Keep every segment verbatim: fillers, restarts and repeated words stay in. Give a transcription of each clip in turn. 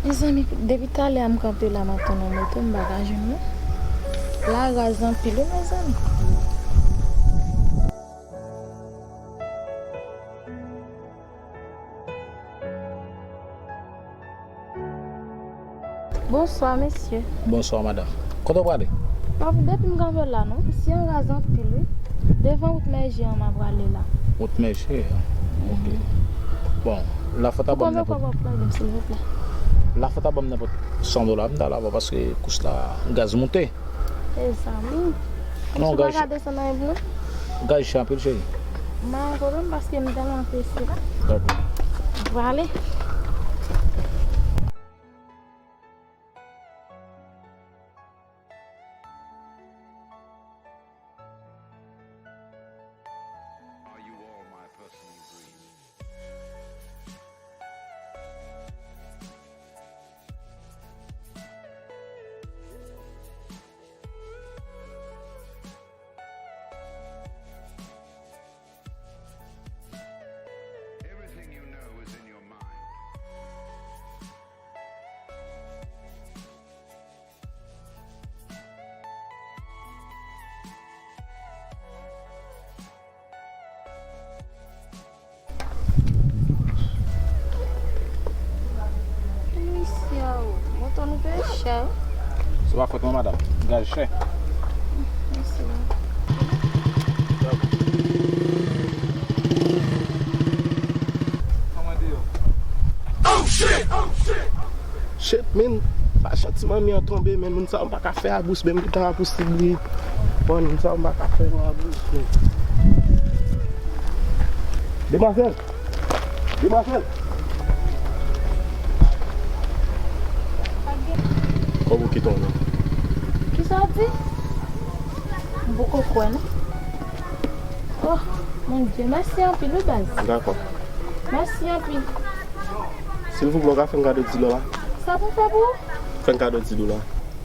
Mezanmi, depi talè a m kanpe la, m ap tann yon moto, m pa ka jwenn non. La raz anpil wi, mezanmi. Bonswa, mesye. Bonswa, madanm. Kote w prale? Pap, depi m kanpe la, non. Isi an raz anpil, wi. Devan wout Mèje an, m ap prale la. Wout Mèje an? Ok. Bon, la fò ta ban m nenpòt. Konbyen kòb w ap prale, silvouplè? La fò ta ban m nenpòt san dola, m ta la, paske kous la, gaz monte. Mezanmi. Non, gaz. Ou pa ka desann anyen pou mwen? Gaz chè anpil, cheri. M pa gen pwoblèm, paske m tèlman prese la. Dakò. Prale. Are you all my personal dreams? Everything you know is in your mind. Misye, moto nou peye chè. Se pa fòt mwen, madanm. Gaz chè. Mèsi, non. Shit, man. Machan ti manmi an tonbe, man. Moun sa yo pa ka fè abous, menm tan abous li bliye. Bon, moun sa yo pa ka fè yon abous, man. Demwazèl! Demwazèl! Kòb ou ki tonbe. Kisa w di? M poko kwè, non. Oh, Bondye, mèsi anpil, wi, baz. Dakò. Mèsi anpil. Silvouplè, w ka fè m kado dis dola? Sa pou m fè pou ou? Fè m kado dis dola.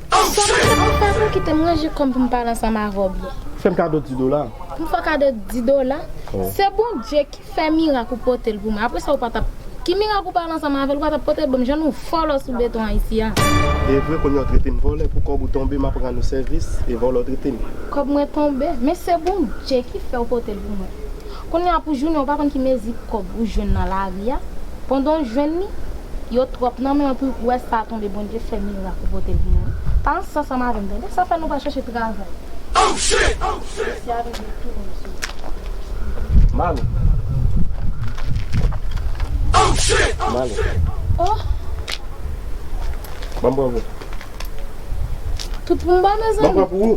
Sa pou m fè pou ou? Kite m ranje kò m pou m pale ansanm avè w byen. Fè m kado dis dola. Pou m fè w kado dis dola? Wi. Se Bondye ki fè mirak ou pote l pou mwen. Apre sa, ou pa t ap, ki mirak ou pale ansanm avè l, ou pa t ap pote l ban m, jan nou vòlò sou beton Ayiti a. E vre, kounye a w trete m vòlè, pou kòb ou tonbe, m ap rann ou sèvis, e vòlè w trete m. Kòb mwen tonbe, men se Bondye ki fè w pote l pou mwen. Kounye a pou jounen, ou pa konn ki mezi kòb ou jwenn nan lari a. Pandan w jwenn li, yo twòp nan men w, epi w wè sa tonbe, Bondye fè mirak ou pote l pou mwen. Pa ansanm avè m, tande? Sa fè nou pa chèche travay. Mesye a vin de tou bon sou. Malo. Malo. Oh! Ban m pran pou ou. Tout pou m ba, mezanmi. Ban m pran pou ou.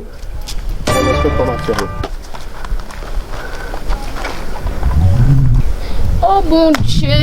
Ban m respè fòmasyon ou. Oh, Bondye.